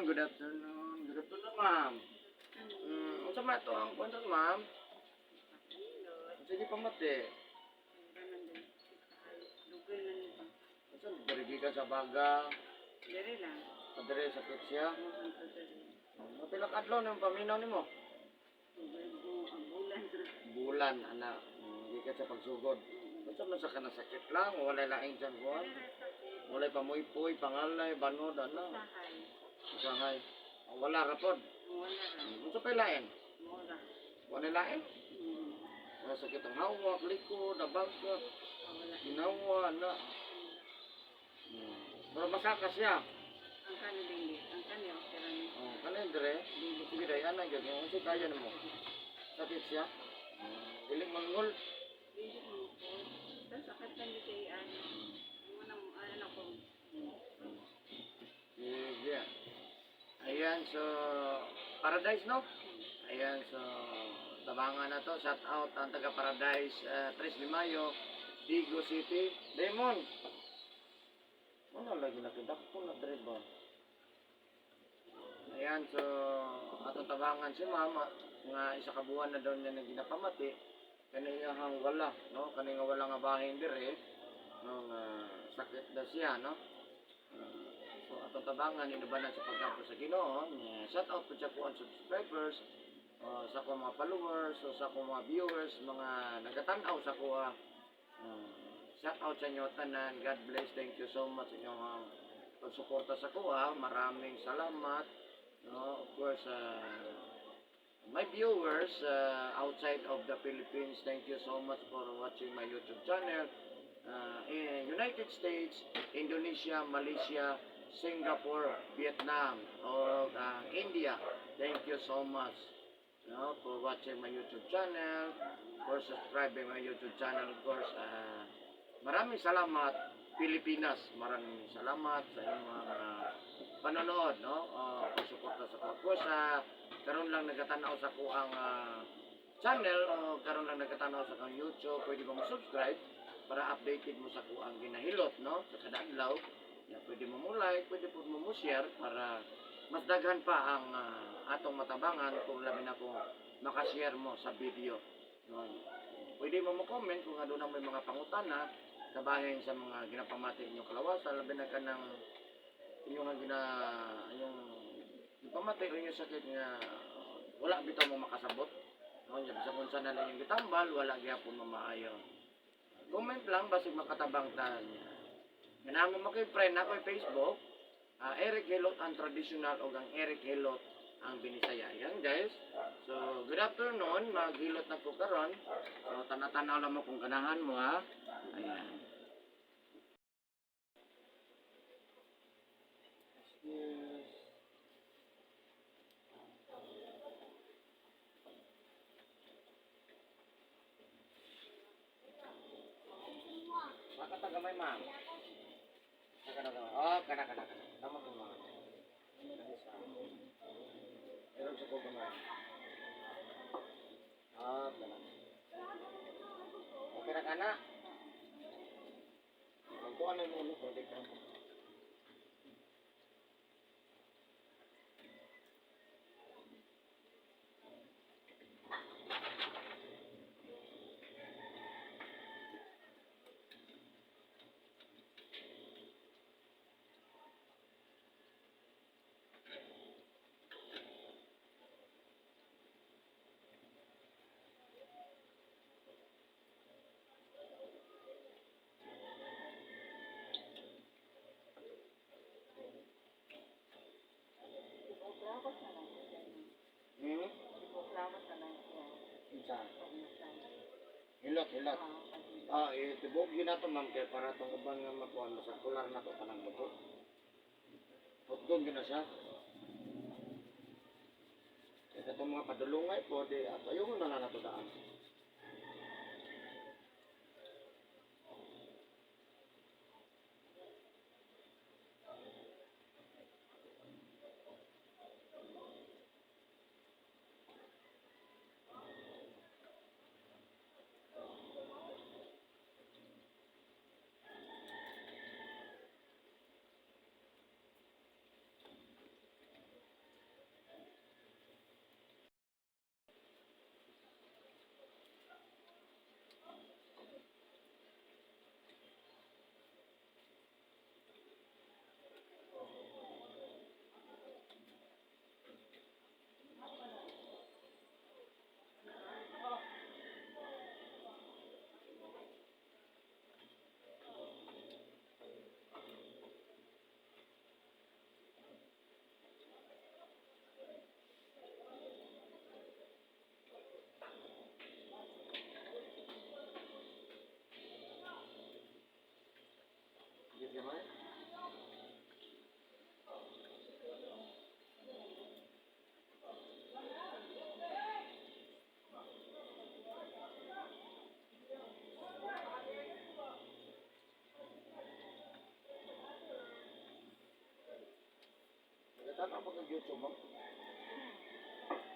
Good afternoon. Good afternoon, ma'am. Unsa man to ang kwento, ma'am? Sige pamati. Dugay na ni ba? Unsa diri ka sa baga? Dere lang. Padre sakit siya. Mo ang dere. Pila ka adlaw nang paminaw nimo? Dugay mo ang bulan. Bulan ana, gikan sa pagsugod. Unsa man sa kana, sakit lang, walay laing sa kuan? Walay pamuypoy, pangalay, banod ana. Sahay. Usahay. Wala ra pod. Wala ra. Unsa pay lain? Mura. Walay lain. Wala sakit ang hawak, likod, abaga, Wala. ginawa na. Pero masaka siya. Ang kani dili. Ang kani okay ra ni. Oh, kanin dire. Sige dai ana gyud unsa kaya nimo? Sakit siya. Dili mangol. Dili mo ko. Sa sakit lang di kay ano. Mo na mo ano ko. Sige. Ayan, so Paradise, no? Ayan, so tabangan na to. Shout out ang taga Paradise, 3 de Mayo, Digo City. Damon. Ano lagi nakidakpo na dire ba? Ayan, so atong tabangan si mama nga isa ka buwan na daw niya na ginapamati kani iyahang wala, no, kani nga wala nga bahin dire, no, nga sakit daw siya, no. So atong tabangan inubanan sa pagkampo sa Ginoo. Nga, shout out po sa kuan subscribers, sa akong mga followers, o sa akong mga viewers, mga nagatan-aw sa kuha. Shout out sa inyo tanan. God bless. Thank you so much sa inyong pagsuporta sa kuha. Maraming salamat. No, of course, my viewers outside of the Philippines, thank you so much for watching my YouTube channel. In United States, Indonesia, Malaysia, Singapore, Vietnam, o India. Thank you so much, no, for watching my YouTube channel, for subscribing my YouTube channel. Of course, maraming salamat, Pilipinas. Maraming salamat sa inyong mga panonood, no? Pagsuporta sa ko. Of course, karon lang nagatanaw sa ko ang channel o karon lang nagatanaw sa akong YouTube, pwede mo subscribe para updated mo sa ko ang ginahilot, no? Sa kada adlaw. Ya, pwede mo mo like, pwede po mo mo share para mas daghan pa ang atong matabangan kung labi na kung makashare mo sa video. No? Pwede mo mo comment kung ano na may mga pangutana kabahin sa mga ginapamati inyong kalawasan, labi na ka ng inyong gina inyong ipamati o inyong sakit nga wala bitaw mo makasabot. No, nya bisan unsa na lang inyong gitambal, wala gyapon mo maayo. Comment lang basig makatabang ta niya. Ganang mo kay friend ako Facebook, Eric Hilot ang traditional o ang Eric Hilot ang Binisaya. Yan guys. So, good afternoon. Maghilot na ko karon. So, tana-tanaw lang mo kung ganahan mo ha. Ayan. Excuse. Makatagamay, ma'am. Kana kana. Oh, kana kana kana. Tama ko ma'am. Pero sa ko gamay. Ah, kana. Okay na kana. Kung ano mo ulo ko, di ka. Ibuklawat na lang siya. Hmm? Ibuklawat na lang siya. Isa. Pagmasay. Hilot, hilot. Ah, Ah, eh, tibok yun na to, ma'am, kay para itong uban nga makuha mo sa kular na to, kanang buto. Hotdog yun na siya. Kaya itong mga padulungay po, di, at ayun na na to daan. Tanaw ba kag YouTube, ma'am?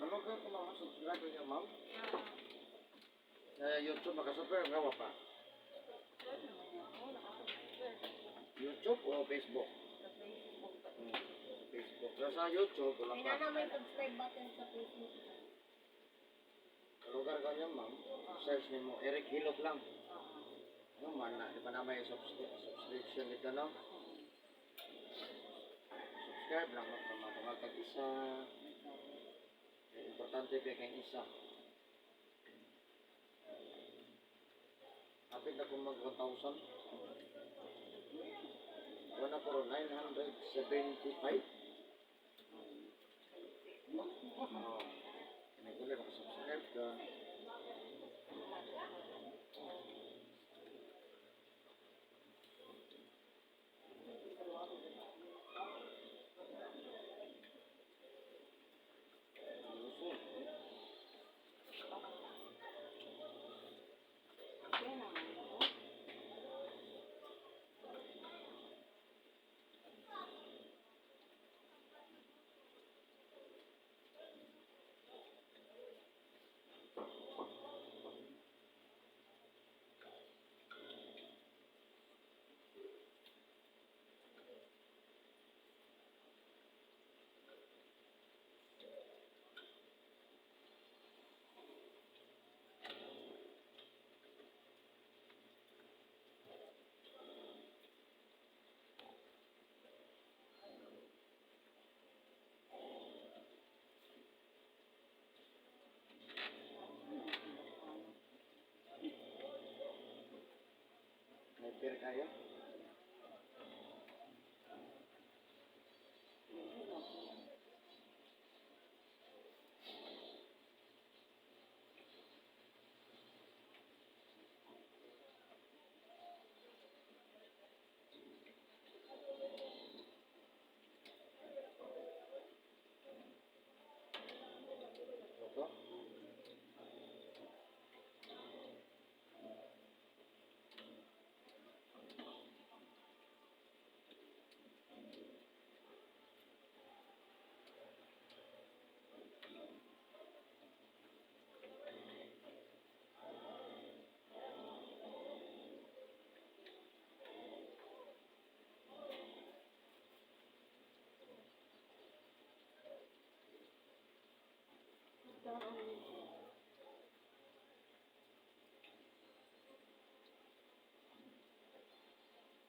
Ano kayo kung ma'am, subscribe niya, ma'am? Sa YouTube, makasubscribe nga wa pa. YouTube o Facebook? Sa Facebook. Facebook. Pero sa YouTube, wala May pa. nana may subscribe button sa Facebook. Lugar ka niya, ma'am. Search niyo mo, Eric Hilot lang. Oo. Ano man na, di ba na may subscription dito, no? Subscribe lang, no? Kung matangag isa. Eh, importante pa kayong isa. Kapit na kung mag 1,000. Wala ko ron, 975. Oo. Kinaguli, makasubscribe ka. Ayusin, eh. Kaya naman ako. May pera kayo? Ito?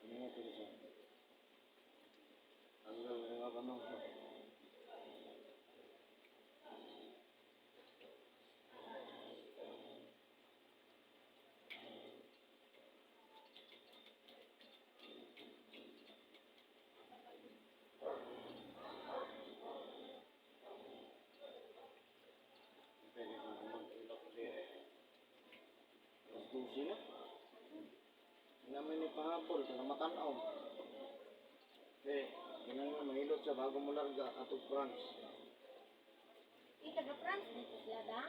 Ano nga pili siya? Ang gawin nga ba nung? Pwede kong mag-ilok din. Alas 12 na. Hindi namin ni pahabol, kaya matanaw. Eh, ganun nga, mahilot siya bago mo larga atog France. Eh, taga France dito sila da?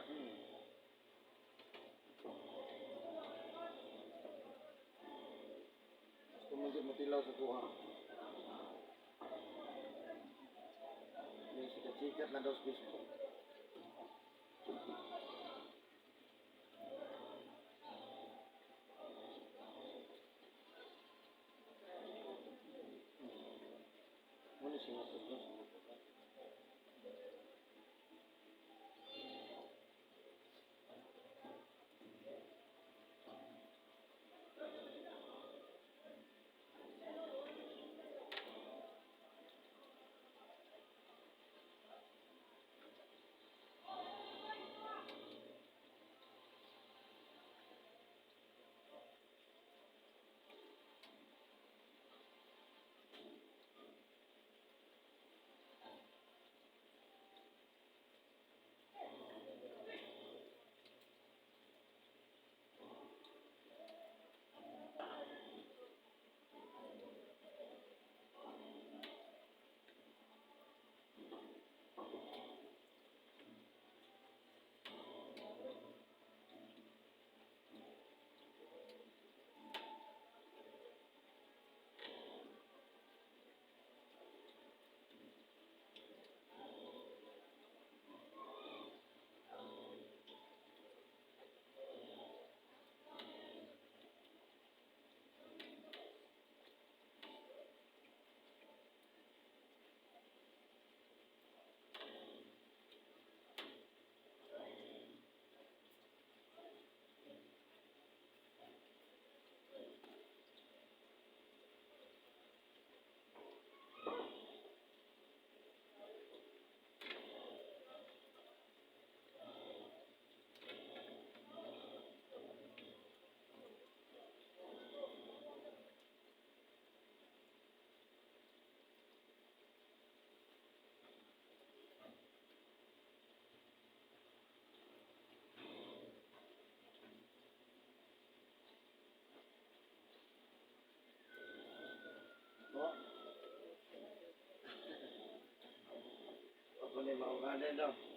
Gusto mo dyan matilaw sa kuha. May sikat-sikat na daw sa Facebook. Muna siya matulog. Mo ni maugade do.